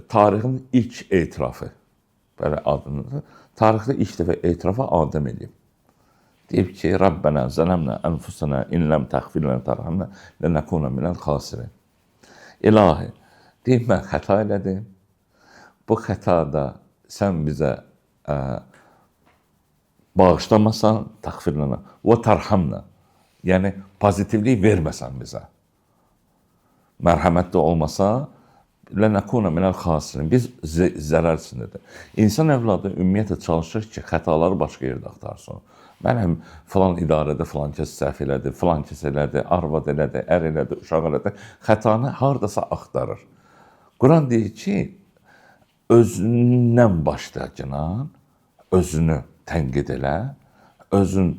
Tarixin ilk etirafı, belə adını, tarixdə ilk dəfə etirafı Adəm eləyib. Deyib ki, Rabbənə zələmnə ənfusənə in ləm təxfir lənə tərhamnə lənəkunə minəl xasirin. İlahi, deyib mən xəta elədim. Bu xətada sən bizə bağışlamasan, təxfir lənə və tərhamnə. Yəni pozitivlik verməsən bizə. Mərhəmətli olmasa, lənəkunə minəl xasirin. Biz zərər içindədir. İnsan övladı ümumiyyətlə çalışır ki, xətaları başqa yerdə axtarsın. Mənim filan idarədə filan kəs səhv elədi, filan kəs elədi, arvad elədi, ər elədi, uşaq elədi. Xətanı hardasa axtarır. Quran deyir ki, özündən başla ginan, özünü tənqid elə, özün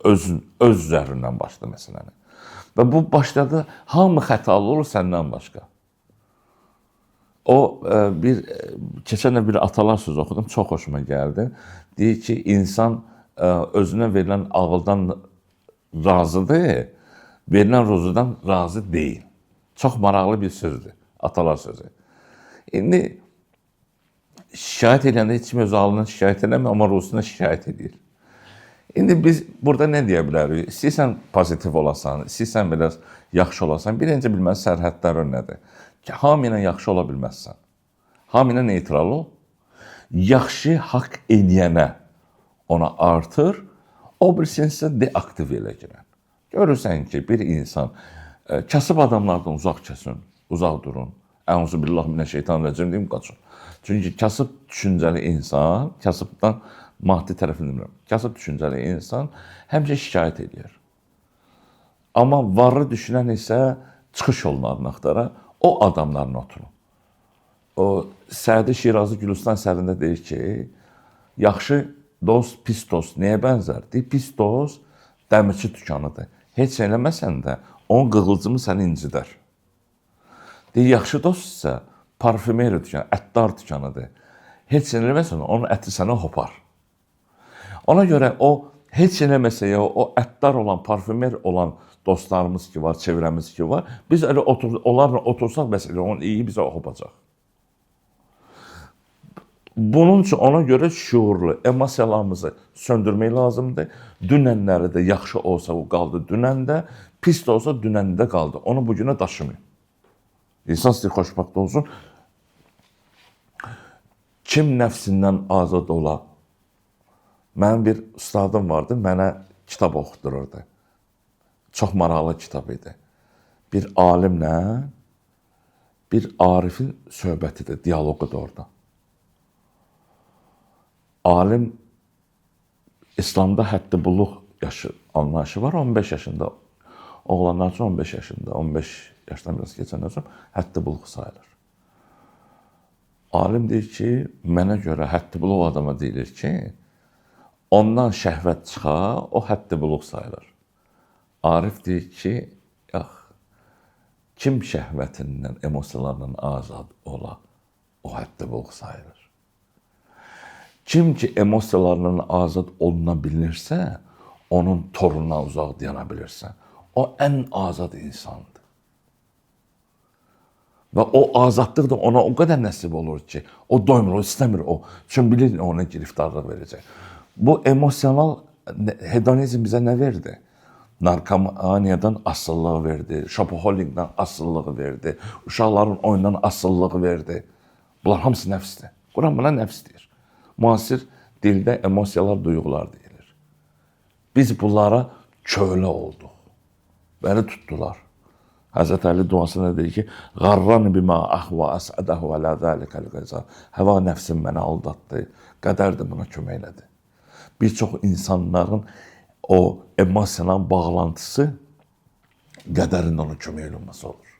öz üzərindən başla məsələni. Və bu başladı, hamı xətalı olur səndən başqa. O bir keçən də bir atalar sözü oxudum, çox xoşuma gəldi. Deyir ki, insan özünə verilən ağıldan razıdır, verilən ruzudan razı deyil. Çox maraqlı bir sözdür, atalar sözü. İndi şikayət edəndə heç kim öz ağlından şikayət eləmir, amma ruhusuna şikayət edir. İndi biz burada nə deyə bilərik? İstəyirsən pozitiv olasan, istəyirsən biraz yaxşı olasan, birinci bilməli sərhədlərin nədir? Ki, hamı ilə yaxşı ola bilməzsən. Hamı ilə neytral ol. Yaxşı haqq eləyənə ona artır, o birisini isə deaktiv elə girən. Görürsən ki, bir insan kasıb adamlardan uzaq kəsin, uzaq durun. Əuzubillah minəşşeytanirracim deyim, qaçın. Çünki kasıb düşüncəli insan, kasıbdan maddi tərəfini demirəm, kasıb düşüncəli insan həmişə şikayət edir. Amma varlı düşünən isə çıxış yollarını axtara, o adamların oturun. O Sədi Şirazi Gülüstan əsərində deyir ki, yaxşı dost, pis dost nəyə bənzər? Deyir, pis dost dəmirçi dükanıdır. Heç eləməsən də onun qığılcımı səni incidər. Deyir, yaxşı dost isə parfümeriya dükanı, əttar dükanıdır. Heç eləməsən onun əti sənə hopar. Ona görə o heç eləməsə ya o əttar olan, parfümer olan dostlarımız ki var, çevrəmiz ki var, biz elə onlarla otursaq məsələn onun iyi bizə hopacaq. Bunun üçün ona görə şuurlu emosiyalarımızı söndürmək lazımdır. Dünənləri də yaxşı olsa o qaldı dünəndə, pis də olsa dünəndə qaldı. Onu bugünə daşımayın. İnsan istəyir xoşbəxt olsun. Kim nəfsindən azad ola? Mənim bir ustadım vardı, mənə kitab oxutdururdu. Çox maraqlı kitab idi. Bir alimlə bir arifin söhbətidir, dialoqudur orada. Alim İslamda həddi buluq yaşı anlayışı var, 15 yaşında. Oğlanlar üçün 15 yaşında, 15 yaşdan biraz keçəndən sonra həddi buluq sayılır. Alim deyir ki, mənə görə həddi buluq adama deyilir ki, ondan şəhvət çıxa, o həddi buluq sayılır. Arif deyir ki, yox, kim şəhvətindən, emosiyalarından azad ola, o həddi buluq sayılır. Kim ki emosiyalarından azad oluna bilirsə, onun torundan uzaq dayana bilirsə, o ən azad insandır. Və o azadlıq da ona o qədər nəsib olur ki, o doymur, o istəmir o. Çünki bilir ona giriftarlıq verəcək. Bu emosional hedonizm bizə nə verdi? Narkomaniyadan asılılığı verdi, şopoholikdən asılılığı verdi, uşaqların oyundan asılılığı verdi. Bunlar hamısı nəfsdir. Quran buna nəfs deyir. Müasir dildə emosiyalar, duyğular deyilir. Biz bunlara kölə olduq. Məni tutdular. Həzrət Əli duasında deyir ki, Qarrani bima ahva əsədahu alə zəlikəl qəza. Həva nəfsim məni aldatdı. Qədər də buna kömək elədi. Bir çox insanların o emosional bağlantısı qədərin ona kömək olması olur.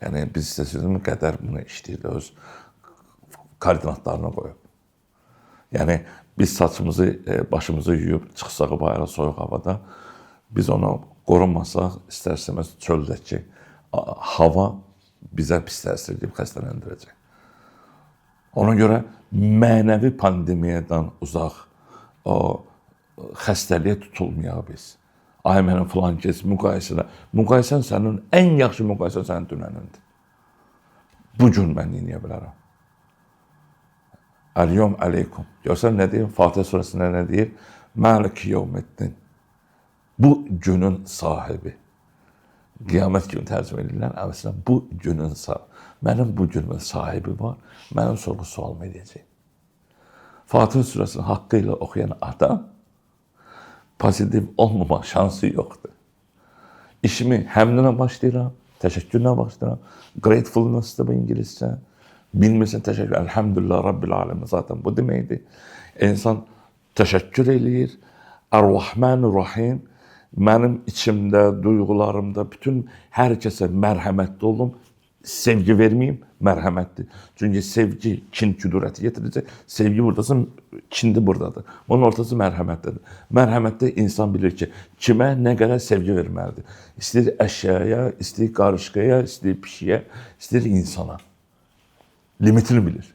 Yəni biz istəsiniz qədər bunu işləyir, öz koordinatlarına qoyub. Yəni biz saçımızı, başımızı yuyub çıxsaq bayıra soyuq havada, biz ona qorunmasaq, istər-istəməz çöldəki hava bizə pis təsir edib xəstələndirəcək. Ona görə mənəvi pandemiyadan uzaq o xəstəliyə tutulmayaq biz. Ay mənim filan kəs müqayisələ. Müqayisən sənin ən yaxşı müqayisə sənin dünənindir. Bu gün mən nə edə bilərəm? Əl-yevm aleykum. Görsən nə deyir? Fatihə surəsində nə deyir? Maliki yevmiddin. Bu günün sahibi. Qiyamət günü tərcümə edirlər. Əslində bu günün sahibi. Mənim bu günümün sahibi var. Mənim sorğu sualımı edəcək. Fatihə surəsini haqqı ilə oxuyan adam pozitiv olmama şansı yoxdur. İşimi həmdlə başlayıram, təşəkkürlə başlayıram. Gratefulness-dır bu ingiliscə. Bilmirsən təşəkkür, elhamdülillah Rabbil alemin zaten bu deməkdir. İnsan təşəkkür eləyir. Ar-Rahmanir-Rahim. Mənim içimdə, duyğularımda bütün hər kəsə mərhəmətli olum. Sevgi verməyim, mərhəmətli. Çünki sevgi kin küdurəti yetirəcək. Sevgi buradasa, kindi buradadır. Onun ortası mərhəmətlidir. Mərhəmətdə insan bilir ki, kimə nə qədər sevgi verməlidir. İstəyir əşyaya, istəyir qarışqaya, istəyir pişiyə, istəyir insana. Limitini bilir.